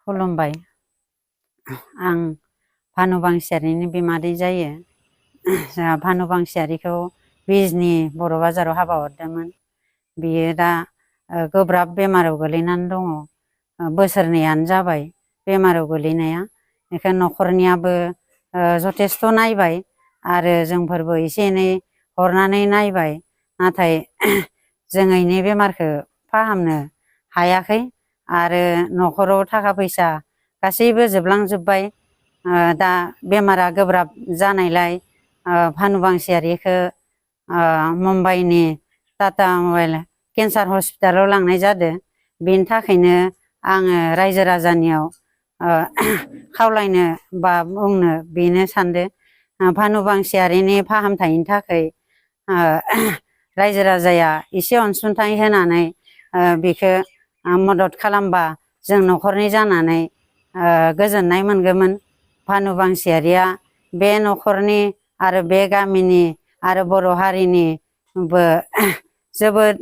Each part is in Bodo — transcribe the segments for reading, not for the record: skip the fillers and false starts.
खुलुमबाय। आं भानु बांसियारिनि बिमादै जायो। जोंहा भानु बांसियारिखौ बिजनि बर' बाजाराव हाबा हरदोंमोन। बियो दा गोब्राब बेमाराव गोलैनानै दङ। बोसोरनैयानो जाबाय बेमाराव गोलैनाया। बेखायनो न'खरनियाबो जथेस्थ' नायबाय आरो जोंफोरबो एसे एनै हरनानै नायबाय। नाथाय जों इनि बेमारखौ फाहामनो हायाखै आरो न'खराव थाखा फैसा गासैबो जोबलांजोब्बाय। दा बेमारा गोब्राब जानायलाय भानु बांसियारिखौ मुम्बाइनि टाटा मबाइल केन्सार हस्पिटालाव लांनाय जादों। बेनि थाखायनो आङो रायजो राजानियाव खावलायनो बा बुंनो बेनो सानदों, भानु बांसियारिनि फाहामथायनि थाखाय रायजो राजाया एसे अनसुंथाइ होनानै बेखौ मदद खालामबा जों न'खरनि जानानै गोजोननाय मोनगौमोन। भानु बांसियारिया बे न'खरनि आरो बे गामिनि आरो बर' हारिनिबो जोबोद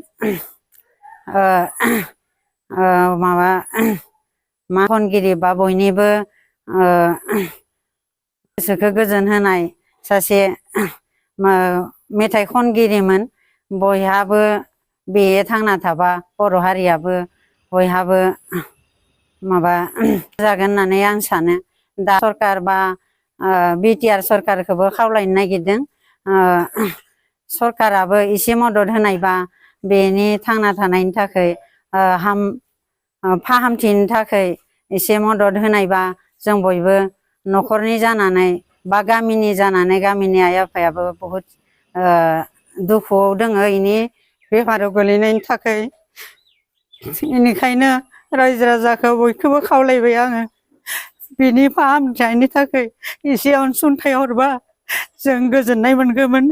मा खनगिरि बा बयनिबो गोसोखौ गोजोन होनाय सासे मेथाइ खनगिरिमोन। बयहाबो बे थांना थाबा बर' हारियाबो बयहाबो माबा जागोन होननानै आं सानो। दा सरकार बा बिटिआर सरकारखौबो खावलायनो नागिरदों, सरकाराबो एसे मदद होनायबा बेनि थांना थानायनि थाखाय फाहामथिनि थाखाय एसे मदद होनायबा जों बयबो न'खरनि जानानै बा गामिनि जानानै, गामिनि आइ आफायाबो बहुद दुखुआव दोङो इनि बेमाराव गोलैनायनि थाखाय। बेनिखायनो रायजो राजाखौ बयखौबो खावलायबाय आङो, बिनि फाहामथायनि थाखाय एसे अनसुंथाइ हरबा जों गोजोननाय मोनगौमोन।